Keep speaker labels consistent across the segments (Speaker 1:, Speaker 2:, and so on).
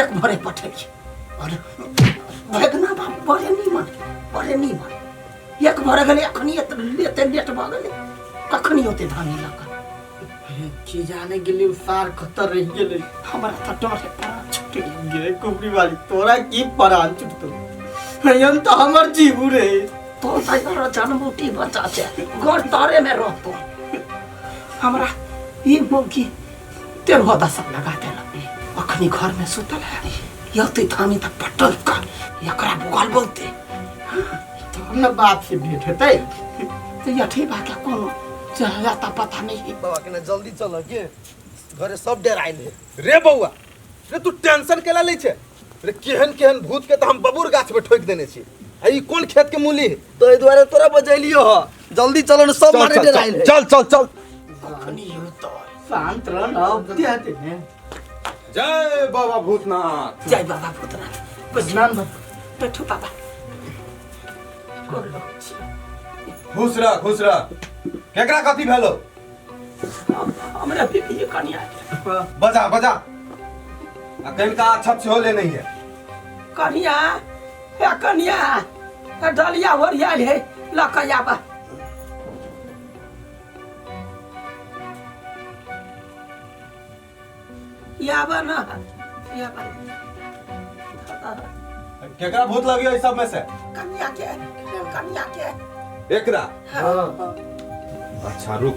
Speaker 1: एक भरे पठेलियै और भगना बाबू बड़े नीमन, बड़े नीमन। एक भरे गेलै, अखनी एते लेट भऽ गेलै, कखनी होते धानी लऽ कऽ?
Speaker 2: की जाने गेली उ सार कतऽ रहि गेलै।
Speaker 1: हमरा तऽ डर है, प्राण छुटि गेल।
Speaker 2: गे कुबरी वाली, तोरा की प्राण छुटतौ? एहन तऽ हमर जीव रे।
Speaker 1: तो तऽ जनबूटी बच्चा छै, घर तारे में रहतो। हमरा ई मौकी तेरह दशा लगा देलक। अखनी घर में सुतल है, यते थानी तऽ पटल का एकरा बुगल बोलते।
Speaker 2: तब ने बाप से भेंट हेतै।
Speaker 1: तो यठी बा के कोनो जाता पता नहीं।
Speaker 3: बाबा के जल्दी चल के घरे सब डराइल है। रे बौआ रे, तू टेंशन केला लै छै रे? केहन केहन भूत के तऽ हम बबूर गाछ पे ठोकि देने छी, आ ई कोन खेत के मूली है?
Speaker 2: तो एहि दुआरे तोरा बजैलियो ह, जल्दी चलो ने, सब
Speaker 3: चल
Speaker 2: मारे
Speaker 3: चल
Speaker 2: डराइल है।
Speaker 3: चल चल चल।
Speaker 1: कखनी होतै?
Speaker 2: शांत रह न, अब देते ने।
Speaker 3: जय बाबा भूतनाथ।
Speaker 1: जय बाबा भूतनाथ। बैठू।
Speaker 2: नाम बाबा।
Speaker 1: बैठू बाबा। गोर लगै छी।
Speaker 3: खुश रह, खुश रह। केकरा कथी भेलो?
Speaker 1: हमरा बीबी कनिया के।
Speaker 3: बजा बजा, आ कनिका अच्छा सेहो ले नहीं है।
Speaker 1: कनिया, हे कनिया, हे डलिया ओरियाल है, लऽ कऽ आबा। आबा ना, आबा।
Speaker 3: केकरा भूत लगी है सब में से?
Speaker 1: कनिया के, कनिया के।
Speaker 3: एकरा?
Speaker 2: हाँ।
Speaker 3: अच्छा रुक,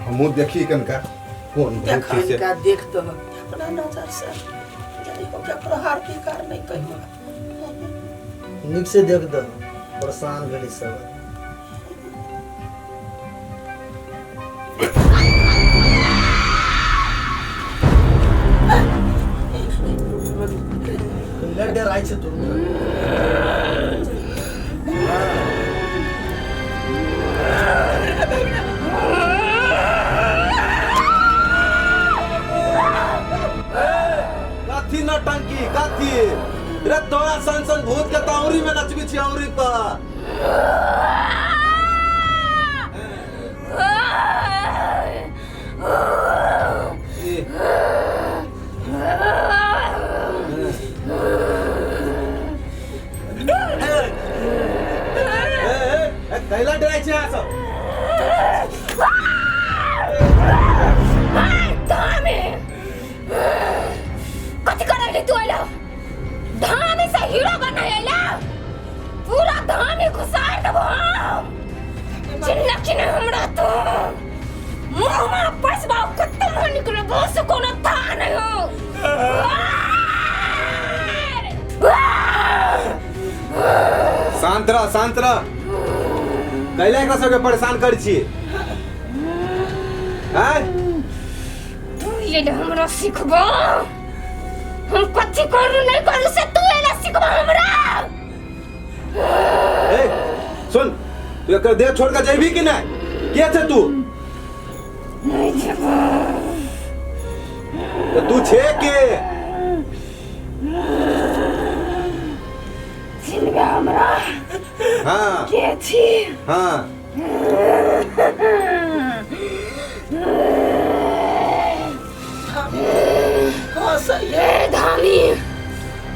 Speaker 3: हमहूँ देखी कनिका कोन भूत
Speaker 1: देख,
Speaker 3: छै से।
Speaker 2: कनिका देख दह
Speaker 1: अपना नजर से जाई हो केकरो हार फिकार नहीं कहियो।
Speaker 2: नीक से देख दह, परेशान भेली सब। ले डराइ छै तू।
Speaker 3: कथी नौटंकी कथी रे? तोरा सन सन भूत के ताउरी में नचबी छी औरी पर। ए, ए, ए, कैला डराइ छै अहाँ सब?
Speaker 4: धामे कथी करैली तू? अइला धामी से हीरो बनै अइला, पूरा धामी घुसार देबो हम। चिन्ह कि नहीं हमरा तू? मुंह में पैसबा कुत्ते मुंह निकलो, बस कोनो था नहीं हो।
Speaker 3: शांत रह, शांत रह। कैला एकरा सबके परेशान करै छी आँय?
Speaker 4: तू ये हमरा सिखबो, हम कथी करू नहीं करू से तू एला सिखबो हमरा?
Speaker 3: ए सुन, तू एकर देह छोड़ के जेबही कि नहीं? के छे तू?
Speaker 4: नहीं जेबो।
Speaker 3: तो तू छे के?
Speaker 4: चिन्हबे हमरा?
Speaker 3: हाँ।
Speaker 4: के छी?
Speaker 3: हाँ।
Speaker 1: हाँ सही है।
Speaker 4: ए धामी,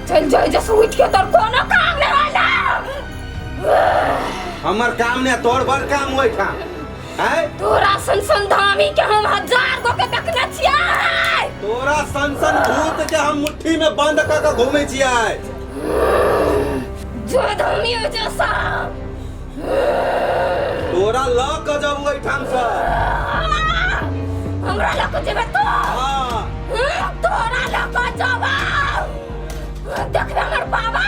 Speaker 4: चल जाए जैसे उठ के, तोर कोनो काम नहीं होला।
Speaker 3: हमर काम ने तोर बड़ काम होई ठाम हैं।
Speaker 4: तोरा सन सन धामी के हम हजार गो के देखने छियै।
Speaker 3: तोरा सन सन भूत के हम मुट्ठी में बंद क के घूमै छियै।
Speaker 4: जो धामी हो जैसा
Speaker 3: तोरा ल के जब ओहिठाम से।
Speaker 4: हमरा लऽ के जेबे तू?
Speaker 3: हाँ।
Speaker 4: तोरा लऽ के जेबौ, देखबे हमर बाबा।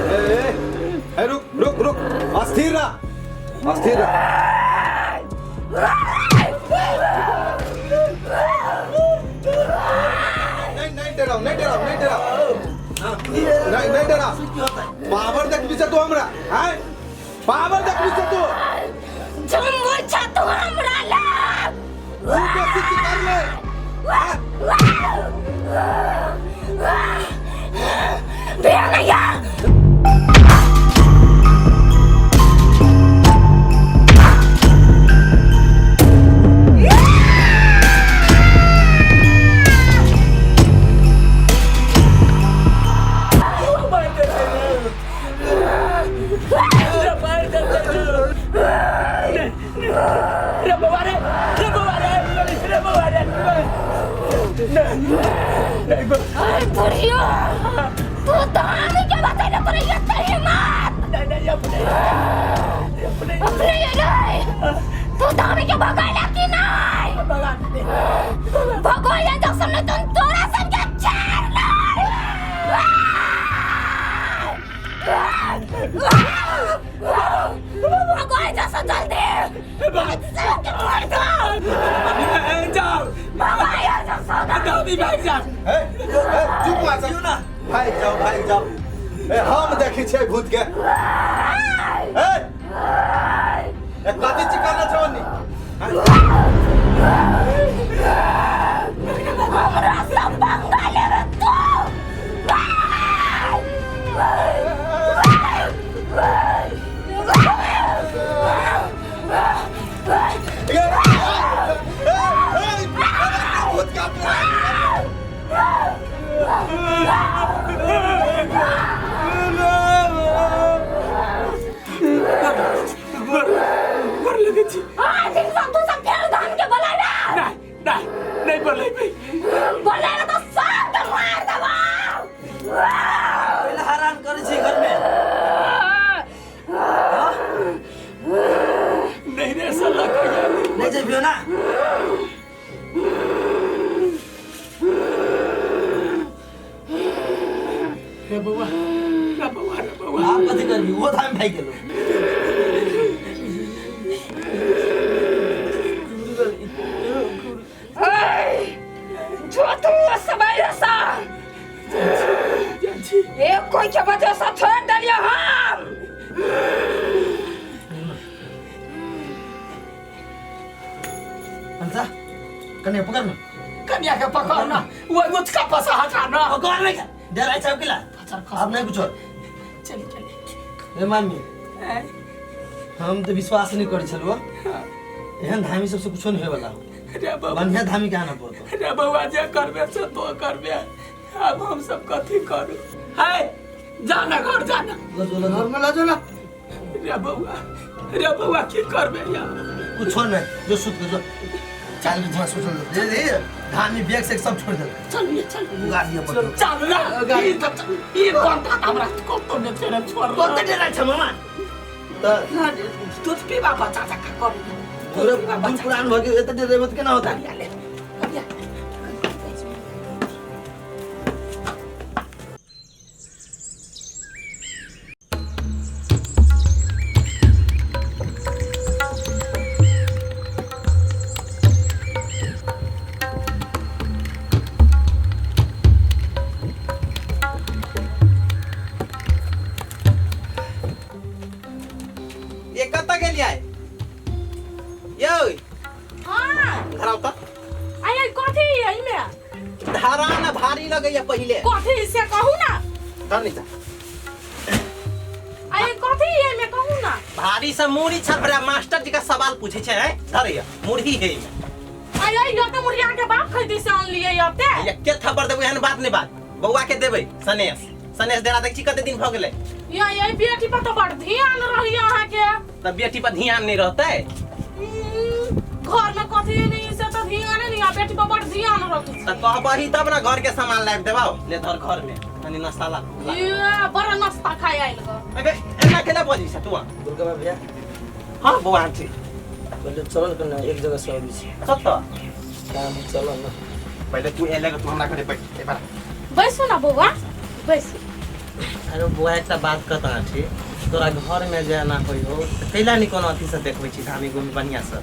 Speaker 3: ए, ए, ए, रुक रुक रुक, अस्थिर रह, अस्थिर रह। नहीं नहीं डराओ, नहीं डराओ, नहीं डराओ। हाँ, नहीं नहीं डरा। पावर देखबी से तू हमरा हैं? पावर देखबी से तू?
Speaker 4: जम्बो छ तू हमरा लग।
Speaker 3: तू बेसी चिकार ले।
Speaker 4: भैया। अरे बुढ़ियो तू धामी के बचैले तोरा एते हिम्मत
Speaker 1: नहीं नहीं अपने अपने
Speaker 4: अपने ये नहीं तू धामी के भगैला कि नहीं
Speaker 1: भगा दे
Speaker 4: भगैला जब नहीं तुम तोरा सबके छेड़ ले भगवान जैसा जल्दी सबके छोड़ दो
Speaker 1: जाओ
Speaker 4: भगवान जैसा
Speaker 1: दादी भाग जा
Speaker 3: ए, ए, चुप वहाँ से। भागि जाओ भागि जाओ ए हम देखै छियै भूत के ए ए कथी चिकना छौ ओनी
Speaker 4: हमरा सब पंगा लेबे तू
Speaker 3: ए, ए, ए, भूत का
Speaker 1: गोर लगे छी
Speaker 4: आज इंसान तू सब फेर धान के बोलाबे
Speaker 1: नहीं नहीं नहीं बोलेबै
Speaker 4: बोलाबे तो सब के मार देबो
Speaker 2: पहिले हरान करै छै घरमे
Speaker 1: नहीं रे साला कहिया
Speaker 2: नहि जेबियो ना
Speaker 1: रे बौआ रे बौआ रे बौआ
Speaker 2: आब कथी करबी ओहो धाम भागि गेलो
Speaker 4: जो तू समय ऐसा
Speaker 1: जाइ छी
Speaker 4: एक कोई के वजह से छोड़ देलियो हम
Speaker 2: अंसा कने पकड़ ना
Speaker 1: कन्या के पकड़ ना वो मुझका पसा हटा ना
Speaker 2: पकड़ नहीं डराइ छै केला आब नहीं कुछो
Speaker 1: चल चल
Speaker 2: रे मामी हम तऽ विश्वास नहीं करै छलहुँ एहन धामी सबसे कुछो नहीं होयवला हो
Speaker 1: रे बौआ
Speaker 2: बढ़िया धामी के आना पड़तो
Speaker 1: रे बौआ जे करबे से तो करबे अब हम सब कथी करू है जाना घर जाना
Speaker 2: घर में ला जो ना
Speaker 1: रे बौआ रे बौआ की करबे यार
Speaker 2: कुछो नहीं जो सुत के जो चल के सोचल दे दे धामी बैग से सब छोड़ दे
Speaker 1: चलिए चलिए
Speaker 2: गाड़ी पर
Speaker 1: चल ना ई तो ई बनता हमरा कतो ने तेरे छोड़
Speaker 2: कते डराइ छै मामा तऽ
Speaker 1: दूध पीबा बच्चा जकाँ करू
Speaker 2: पूरा बुढ़ पुरान भऽ गेल एते डरेबै तऽ केना होतै
Speaker 1: ले करिया
Speaker 5: ये कतऽ गेलियै यौ
Speaker 4: हाँ
Speaker 5: धराउ तऽ
Speaker 4: आय कथी है एहिमे
Speaker 5: धरा ने भारी लगैया पहिले
Speaker 4: कथी से कहू ना
Speaker 5: धर नीचा
Speaker 4: आय कथी है एहिमे कहू ना
Speaker 5: भारी से मूड़ी छरफरा मास्टर जी का सवाल पूछे छै हैं धरैया मुरही है एहिमे
Speaker 4: आय आय यते मुड़िया के बाप खरीदी से आनलियै यते
Speaker 5: या के थप्पड़ देबै एहन बात नहि बात बौआ के देबै सनेस सनेस देना देख छी कते दिन भऽ गेलै
Speaker 4: या ये बेटी पर तो बड़ ध्यान रही अहाँ के
Speaker 5: तऽ बेटी पर ध्यान नहि रहतै
Speaker 4: घर में कथी नहीं से तो ध्यान नहीं आ बेटी पर बड़ ध्यान रखी
Speaker 5: तऽ कहबही तब ने घर के सामान लाबि देबौ ले धर घर में कनी नाश्ता ला
Speaker 4: ये बड़ा नाश्ता खाए आइल गो
Speaker 5: अबे एना केना बजै छ तू
Speaker 2: दुर्गा भैया
Speaker 5: हाँ बौआ ठीक
Speaker 2: पहिले चलल कने एक जगह से अबै छी
Speaker 5: कतऽ
Speaker 2: काम चलल ना
Speaker 5: पहिले तू एले तू हमरा घरे बैठ एक बार
Speaker 4: बैसू ना बौआ बैसू
Speaker 5: अरे बौआ एकटा बात कहता छी तोरा घर में जे एना होइ हो तऽ कैला नहि कोनो अथी से देखबै छी धामी गुमी बढ़िआँ से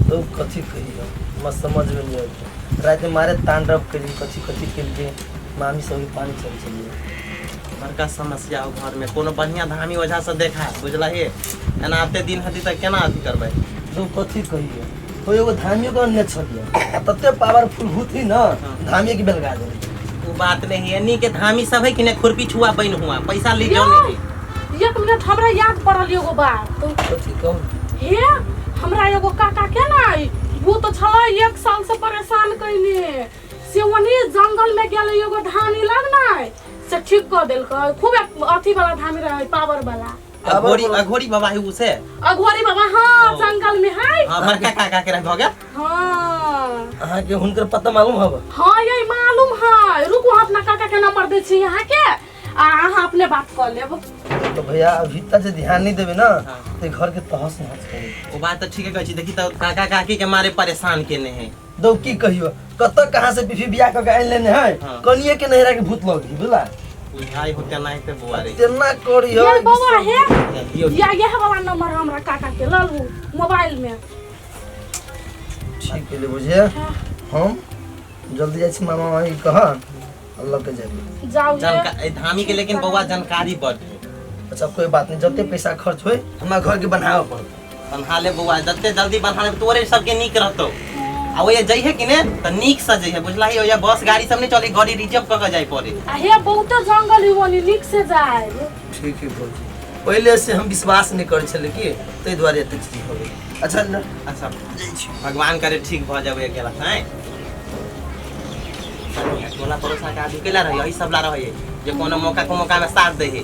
Speaker 2: तो कथी कहियो मत समझ में नहीं आबि राति में मारे तांडव करी कथी कथी केलकै मामी सब पानी चल चलिए
Speaker 5: बड़का समस्या हो घर में कोनो बढ़िआँ धामी ओझा से देखा बुझलही एना एते दिन हती तऽ केना अथी करबै
Speaker 2: तो कथी कहियो तो एगो धामियो के अन्य छलिए आ तते पावरफुल भूत ही ना धामिये के बेलगा देली
Speaker 5: वो बात नहीं है नी के धामी सब है कि ने खुरपी छुआ बन हुआ पैसा ली जाओ नहीं
Speaker 4: एक मिनट हमरा याद पड़ल एगो बात
Speaker 2: कथी कहू
Speaker 4: हे हमरा एगो काका के ना वो तो छलै एक साल से परेशान कैने से ओनी जंगल में गेलै एगो धानी लग नै से ठीक कऽ देलकै खूब अथी वाला धामी रहै पावर वाला
Speaker 5: अघोरी अघोरी बाबा है उसे
Speaker 4: अघोरी बाबा हाँ जंगल में है
Speaker 5: हाँ बड़का काका के रह भऽ गेल
Speaker 4: हाँ
Speaker 2: अहाँके हुनकर पता मालूम हब?
Speaker 6: हाँ ये मालूम है। रुकू, हम अपना काका के नंबर दै छी अहाँ के, आ अहाँ अपने बात कऽ लेब।
Speaker 2: तो भैया अभी तक जे ध्यान नहीं देबे ना
Speaker 5: हाँ।
Speaker 2: तो घर के तहस नहस करी।
Speaker 5: ओ बात तऽ ठीके कहै छी। देखी तऽ काका काकी के मारे परेशान केने है।
Speaker 2: दौ की कहियो, कतऽ कहाँ से बीफी बियाह कऽ के आनि लेने है।
Speaker 5: हाँ।
Speaker 2: कनिए के नहिरा के भूत लग बुझला।
Speaker 5: बुझाइ हो तेना हेतै बौआ रे।
Speaker 2: तेना करी हो।
Speaker 6: ये बौआ हे।
Speaker 5: दियौ।
Speaker 6: या यह वाला नंबर हमरा काका के लऽ लू मोबाइल में।
Speaker 2: ठीक है बुझे, हम जल्दी जाइ छी मामा मामी कह आ लऽ के जाबी।
Speaker 6: जाउ ये।
Speaker 5: जानका धामी के लेकिन बौआ जानकारी बड है।
Speaker 2: अच्छा कोई बात नहीं, जते पैसा खर्च होय हमरा घर के बनाबऽ पड़त।
Speaker 5: बन्हा ले बौआ, जते जल्दी बन्हा ले तोरे सबके नीक रहतौ। आ ओए जइहे कि ने तऽ नीक से जइहे बुझलही। ओए बस गाड़ी सब नहीं चली, गाड़ी रिजर्व कऽ के जाय पड़े।
Speaker 6: आ हे बहुते जंगल है ओनी, नीक से जाए।
Speaker 2: ठीक है भौजी, पहिले से हम विश्वास नहीं करै छलै कि ताहि दुआरे एते चीज हो गेल। अच्छा ल।
Speaker 5: अच्छा भगवान करे ठीक भऽ जाबे गेला हैं। टोला पड़ोसा के आदमी केला रही, यही सब ला रही जे कोनो मौका को मौका में साथ दे है।